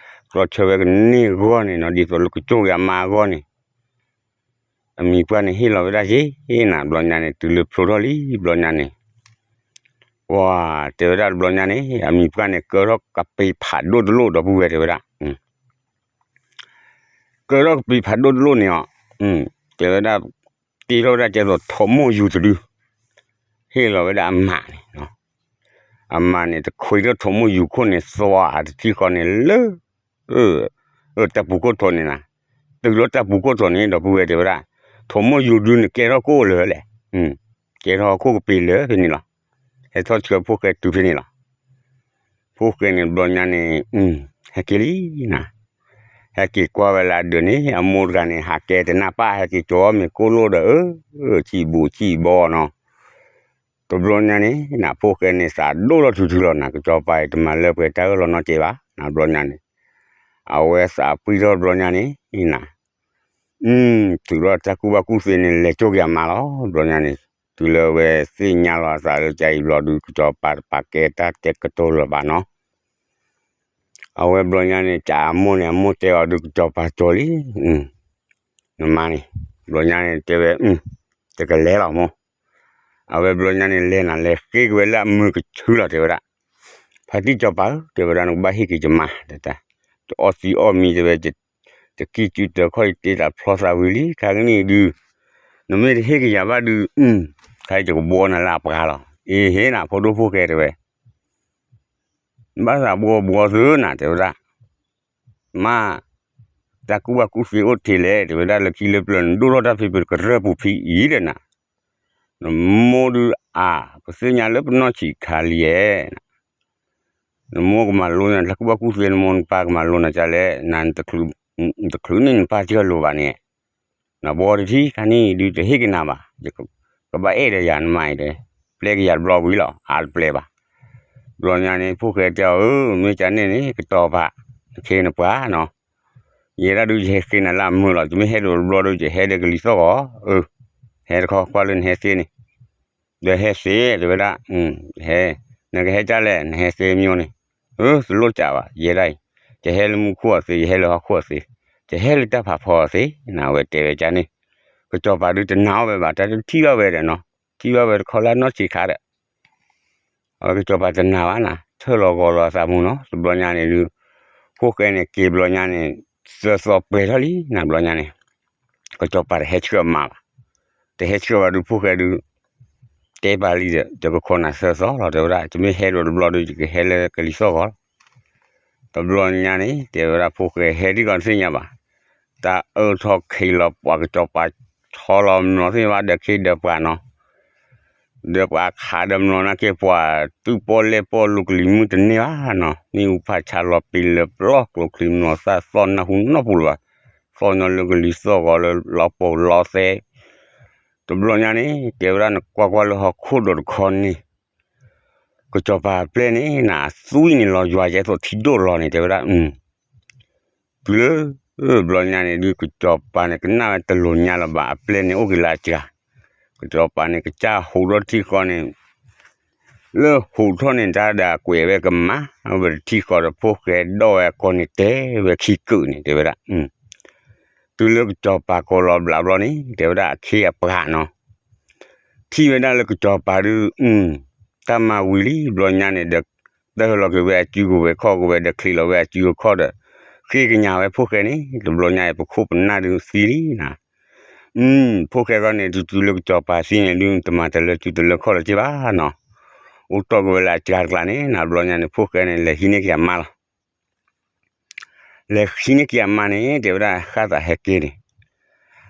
ဆၢဝဲကန့ၢ်အဂီၢ်န့ၣ်နီၤ ဒ်သိးလၢကကၠိၣ်က့ၤအမါအဂီၢ်န့ၣ် အမံၤပှၢ်န့ၣ်ဟ့ၣ်လီၤဝဲဒၣ်ယ့ၢ်နၤ ဘျီညါန့ၣ် တုၤလၢဖျိထီၣ်လံ ဘျီညါန့ၣ် ပှၤတဲဝဲဒၣ်တဘျီညါန့ၣ် အမံၤပှၢ်န့ၣ် ကၢထီၣ်ကပ့ၤဖးဒိၣ်တလိၣ် ဒီပုၢ်ဝဲၢ်တဲဝဲဒၣ် ကၢထီၣ်ကပ့ၤဖးဒိၣ်တလိၣ်န့ၣ်အီၤ တဲဝဲဒၣ် တ့ထီၣ်ဝဲဒၣ်ကဲသိးထိးမိၢ်ယူၤတဒု ဟ့ၣ်လီၤဝဲဒၣ်အမါန့ၣ် အမါန့ၣ် တခွံထီၣ်ထိးမိၢ်ယူၤခိၣ်န့ၣ် သွါတထံၣ်ဃီန့ၣ်လၢ တၢ်ပူၤခိၣ်ထိးန့ၣ်နၤ တုၤလၢတၢ်ပူၤခိၣ်ထိးန့ၣ် ဒီပုၢ်ဝဲၢ်တဲဝဲဒၣ် ထိးမိၢ်ယူၤဒုန့ၣ်ကဲထီၣ်ကိၣ်လၢာ်လဲၣ် ကဲထီၣ်ဟီၣ်ခိၣ်ကပ့ၤလၢာ်ဖဲန့ၣ်လီၤ ဟဲထီၣ်ဆှၢဖိၣ်ဃဲတုၤဖဲန့ၣ်လီၤ ဖိၣ်ဃဲန့ၣ်တဘျီညါန့ၣ် ဟဲက့ၤလံနၤ ဟဲက့ၤကွၢ်ဝဲလၢအဒၢးန့ၣ် အမိၢ်တဂၤန့ၣ် ဟးကဲတနၢ်ပၢ် ဟဲက့ၤကၠီမ့ၤကိၣ်လိၣ်ဒီး အၢ ဆံးဘူးဆံးဘီနီၤ တဘျီညါန့ၣ် နဖိၣ်ဃဲန့ၣ် သးဒိၣ်ထီၣ်ထုထုလီၤနၤ, ကစီၤပၤအံၤတမၤလၢပှဲၤတၢ်အၢၣ်လီၤနီတစဲးဘၣ် နဘျီညါန့ၣ်, အဝဲသးပှံၢ်ထီၣ်တဘျီညါန့ၣ်နၤ, အ ထုးထီၣ်တၢ်ကူၣ်ဘၣ်ကူၣ်သ့န့ၣ် လဲၤကၠိက့ၤအမါလီၤ. ဘျီညါန့ၣ် တုၤလၢအဝဲသ့ၣ်ညါလီၤအသးလၢ ကၢအံၤဘျီဒုး ကစီၤပၤတပာ်ကဲတၢ်တဲကတိၤလၢၤဘၣ်နီၤ. အဝဲဘျီညါန့ၣ် ကၢအမိၢ်န့ၣ် အမိၢ်တဲအီၤဒုး ကစီၤပၤကၠီလံ, နမါန့ၣ်, ဘျီညါန့ၣ်တဲဝဲ, တကလဲၤလီၤမိၢ်. အဝဲဘျီညါန့ၣ် လဲၤနၤလဲၤဃ့က့ၤဝဲလၢအမုာ်ကဆူလီၤ တဲဝဲဒၣ်, ဖါတံၢ်စီၤပၤဧၢ တဲဝဲဒၣ် နကဘၣ်ဟ့ၣ်က့ၤယမါ, တအီၣ်သံအီၣ်မံ တဲဝဲ, တကံၢ်စုတၢခီၣ် ယတ့သးဖျီသးဝံၤလံ ခဲကနံၣ်အံၤဒုး, နမ့ၢ်တဟ့ၣ်က့ၤယၤဘၣ်ဒုး, ခဲအံၤယကဘှီနၤလၢအပှၤလီၤ. အ့ ဟ့ၣ်နၤဖိဒိၣ်ဖိၣ်ဃဲ တဲဝဲ ဘၣ်သးဘှီဘှီသုနၤ တဲဝဲဒၣ်, မ့ၢ်တၢ်ကူၣ်ဘၣ်ကူၣ်သ့အိၣ်တ့ၢ်လဲၣ် တဲဝဲဒၣ်, လၢခံလၢပျၢၤ နဒိၣ်ထီၣ်တၢ်ဖံးပကရၢၢ်ပူၤဖံးအံၤဒီးနၤ, နမိၢ်ဒုးအါ ပသ့ၣ်ညါလၢပနီၢ်ဆံးခါလံဧါ, နမိၢ်ကမၤလိနၤတၢ်ကူၣ်ဘၣ်ကူၣ်သ့ နမိၢ်နပၢ်ကမၤလိနၤကလဲၣ်, နတချုးန့ၢ်နပၢ်တၢ်လိၤဘၣ်န့ၣ်, နဘှီတထံၣ် ခဲကနံၣ်အံၤဒုး တဟ့ၣ်က့ၤနၤဘၣ်, ကဘၣ်အဲၣ်ဒီးယၤ နမါအံၤတဲ, ပျဲက့ၤယၤတဘျီဝံၤလီၤ အါတပျဲဘၣ်. ဘျီညါန့ၣ် ဖိၣ်ဃဲတဲအီၤ, အၢ မ့ၢ်ကန့ၣ်န့ၣ် ကစီၤပၤ, နခ့နပှၤနီၤ, ယဲဒၣ်ဒုး ယဟဲဃ့နၤလၢအမုာ်လီၤ, ယမ့ၢ်ဟဲဒိးတဘျီဒုး ယဟဲဒီးကလံၤသီၣ်ဂီၤ, အၢ ဟဲတခီ ကွၢ်လၢနဟဲသ့န့ၣ်, ဒီးဟဲသ့ တဲဝဲဒၣ်, ဟဲ, နကဟဲကၢ်လဲၣ် နဟဲသ့မ့ၢ်န့ၣ်, အၢ တလိၣ်ကၢ်ဘၣ် ယဲဒၣ်အံၤ, ယဟဲလၢမူခိၣ်အီၤသ့ ယဟဲလၢဟီၣ်ခိၣ်အီၤသ့, ယဟဲလၢတၢ်ဖးဖီအီၤသ့, နဝဲတဲဝဲကန့ၣ်, ကစီၤပၤဒုးတနာ်အီၤဝဲဘၣ် တၢ်တထံၣ်ဘၣ်ဝဲဒီးနီၤ, ထံၣ်ဘၣ်ဝဲတခီလၢနီၢ်ဆံးခါဒီး အဝဲကစီၤပၤတနာ်ဘၣ်နၤ, ထၢၣ်လီၤဂီၤလီၤအသးမူနီၤ, တဘျီညါန့ၣ်ဒုး, ဖိၣ်ဃဲန့ၣ်က့ၤဘျီညါန့ၣ်, သၢသီပှဲၤထီၣ်လံနၤ ဘျီညါန့ၣ်, ကစီၤပၤတဟဲဆှၢအမါဘၣ်, တဟဲဆှၢဘၣ်ဒုး ဖိၣ်ဃဲဒုး, တဲပာ်လံဒီး ယကခိးနၤသၢသီလီၤ တဲဝဲဒၣ်, ယမ့ၢ်ဟဲဒိးတဘျီဒုး ယကဟဲလၢကလံၤသီၣ်ဂီၤလီၤ. တဘျီညါန့ၣ် တဲဝဲဒၣ် ဖိၣ်ဃဲဟဲဒ်ဂီၤတသ့ၣ်ညါဘၣ်, တၢ်အၢၣ်ထီၣ်ခံးလီၤပှၤ ကစီၤပၤဆီလီၤမျိာ်သ့ၣ်ညါဘၣ် ဒီးခ့ဒီးပှၤနီၤ ဒီးပှၤခးဒီးမျိာ်နာ်က့ ပှၤသုးပီၣ်လဲၣ်ပီၣ်လူၤကလံၤမုၢ်တန့ၢ်ဘၣ်နီၤ, မ့ၣ်အူဖးဆါလီၤပံာ်လၢပျီၢ်ကျိၤချံမျိာ်သၣ်သီၣ်နၢ်ဟူနီၢ်ပူၤလၢၤဘၣ်, သီၣ်ညီလၢကလံၤသီၣ်ဂီၤလၢလီၤပီာ်လီၤသဲ, တဘျီညါန့ၣ် တဲဝဲဒၣ် နကွၢ်ကွၢ်လၢဟီၣ်ခိၣ်ဒီးတခီန့ၣ် ကစီၤပၤအပျဲၢ်န့ၣ် နသွံၣ်န့ၣ်လီၤယွၤယဲသိးထံဒိၣ်လီၤန့ၣ် တဲဝဲဒၣ်, တုၤလၢ ဘျီညါန့ၣ်ဒုး ကစီၤပၤန့ၣ် ကနၣ်ဝဲတလိၤညါလၢၤဘၣ် အပျဲၢ်န့ၣ်အိၣ်က့ၤလၢအစှၤ, ကစီၤပၤန့ၣ် ကစၢ်ဟူးထီၣ်တထံၣ်ဃီန့ၣ် လၢဟူးထီၣ်န့ၣ် တၢ်ဒၣ်ကွဲးဝဲကမၣ် ဝဲတထံၣ်ဃီဒီးဖိၣ်ဃဲဒီးဝဲအကိးန့ၣ် တဲဝဲခံကုာ်န့ၣ် တဲဝဲဒၣ်, တုၤလၢကစီၤပၤကိးလီၤဘျးဘျီန့ၣ် တဲဝဲဒၣ်အခ့အပှၤနီၤ ထံၣ်ဝဲဒၣ်လၢကစီၤပၤဒုး တၢ်မၤဝံၤလံ ဘျီညါန့ၣ်ဒီး တၢၢ်လီၤက့ၤဝဲအစုကဝဲၤခီၣ်ကဝဲၤဒီး ချံးလီၤဝဲအစုအခီၣ်ဒီး ဃ့ကညးဝဲဖိၣ်ဃဲန့ၣ် တဘျီညါအံၤ ပခိၣ်ပနၢ်ဒုးသံလံနၤ, ဖိၣ်ဃဲခီန့ၣ် တုၤတုၤလၢကစီၤပၤသံန့ၣ်ဒုး တမၤတၢ်လၢစုတလၢခီၣ်လၢၤက့ဘၣ်နီၤ, အိၣ်တီၢ်က့ၤဝဲလၢအစှၤတကျါန့ၣ် နဘျီညါန့ၣ် ဖိၣ်ဃဲန့ၣ် လဲၤဟံးန့ၢ်က့ၤအမါလီၤ လဲၤဟံးန့ၢ်က့ၤအမါန့ၣ် တဲဝဲဒၣ်အဃၣ်သးဟဲက့ၤန့ၣ်,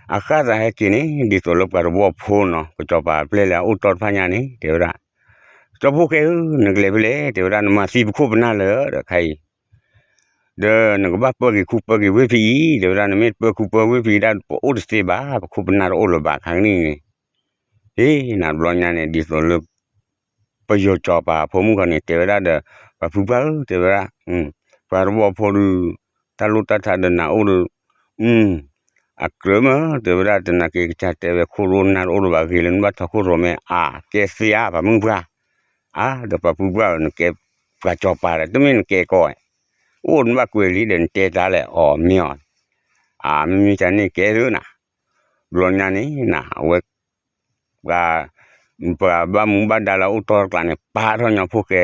အဃၣ်သးဟဲက့ၤန့ၣ် ဒ်သိးလၢပှၤတဝီဖိနီၤ ကစီၤပၤအပျဲၢ်လၢအအိၣ်တီၢ်တဖၣ်ညါန့ၣ် တဲဝဲဒၣ်, ကၠီဖိၣ်ဃဲဧၢ နကလဲၤဖဲလဲၣ် တဲဝဲဒၣ် နမၤသံပခိၣ်ပနၢ်လၢာ်ဒီးခါအံၤ ဒီးနကဘၣ်ပၢက့ၤခူပၢက့ၤဝ့ၢ်ဖံးအံၤ တဲဝဲဒၣ် နမ့ၢ်တပၢခူပၢဝ့ၢ်ဖံးဒၣ် ပအိၣ်တသ့ဘၣ် ပခိၣ်ပနၢ်တအိၣ်လၢၤဘၣ်ခါကနံၣ်န့ၣ်, ဟ့ၣ် နဘျီညါန့ၣ် ဒ်သိးလၢ ပယီၤစီၤပၤအဖိမုၣ်ခီန့ၣ် တဲဝဲဒၣ်ဒီး ပှၤဖုပှၢ်ဧၢ တဲဝဲဒၣ်, ပှၤတဝီဖိဒုး တၢ်လိၣ်တၢ်ထးဒီးနၤအိၣ်ဒီး အကြၢးမ့ၢ် တဲဝဲဒၣ် တနာ်က့ၤကစၢ်တဲဝဲခိၣ်တအိၣ်နၢ်တအိၣ်လၢၤဘၣ် ဂ့ၤလၢနဘၣ်ထီခိၣ်ရိၣ်မဲ အါ ကဲသ့ဧါ ပှၤမုၣ်ပှၢ်, အါ ဒီးပှၤဖုပှၢ်ဧၢ နကဲပှၤစီၤပၤဒီး တမ့ၢ်နကဲကီး, အိၣ်နဘၣ်ကွဲးလံဒီးနတဲတၢ်လဲၣ် အီၤမ့ၢ်အီၤ, အါ မ့မ့ၢ်တၢ်န့ၣ်ကဲသ့နၤ, ဘျီညါန့ၣ်န အဝဲ ပှၤ ပှၤဘၣ်မူဘၣ်ဒါလၢအအိၣ်တီၢ်တကျါန့ၣ် ပာ်ထီၣ်ညီဖိၣ်ဃဲ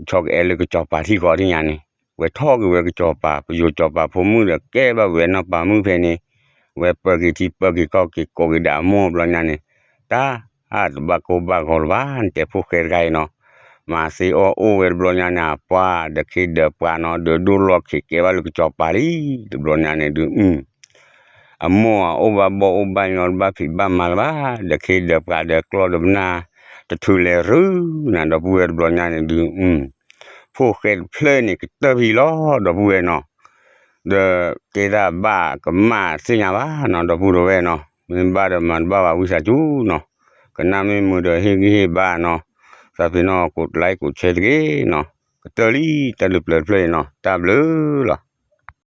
ဆီကအဲၣ်လၢကစီၤပၤထံၣ်ဃီဒ်ညါန့ၣ် ဝဲထီၣ်က့ၤဝဲကစီၤပၤ ပယီၤစီၤပၤဖိမုၣ်ဒီး ကဲဘၣ်ဝဲနီၢ်ပၤမုၣ်ဖဲန့ၣ် ဝဲပၢက့ၤထံပၢက့ၤကီၢ်က့ၤကိးက့ၤဒၣ်အမိၢ်ဘျီညါန့ၣ် တၢ် တဘၣ်ကိၢ်ဘၣ်ဂီၤလၢၤဘၣ် နတဲဖိၣ်ဃဲတဂၤအံၤနီၤ, မၤသ့အီၣ်အိၣ်ဝဲတဘျီညါန့ၣ် အပှၢ်ဒီးခ့ဒီးပှၤနီၤ ဒုးဒိၣ်လီၢ်ခံးကဲဘၣ်လၢကစီၤပၤလံ တဘျီညါန့ၣ်ဒုး အမိၢ်အအိၣ်ဘၣ်ဘီၣ်အိၣ်ဘၣ်ညီ တဘၣ်ဖံးဘၣ်မၤလၢၤဘၣ် ဒီးခ့ဒီးပှၤဒီးကျီၢ်ဒီးပနၢ် တထုးလဲၤရုၢ်နၤ ဒီပုၢ်ဝဲၢ်တဘျီညါန့ၣ်ဒုး ဖိၣ်ဃဲတဖျၢၣ်န့ၣ် ကတၢၢ်ဖံးလီၤ ဒီပုၢ်ဝဲၢ်နီၤ, ဒီးတဲတၢ်ဘၣ်ကမၣ်သ့ၣ်ညါဘၣ်နီၤ ဒီပုၢ်ဒီဝဲၢ်နီၤ, မ့ၢ်ဘၣ်ဒီးမၤတဘၣ်ဘၣ်ဝံသးစူၤနီၤ, ကနၣ်မ့ၢ်မုာ်ဒီးဟ့ၣ်ဂံၢ်ဟ့ၣ်ဘါနီၤ, သးပ့ၤနီၣ်ကိးlikeကိးshareတဂ့ၤနီၤ, ကတၢၢ်လံတၢ်လုၢ်ပျၢၤတဖျၢၣ်အံၤနီၤ, တၢ်ဘျုးလီၤ.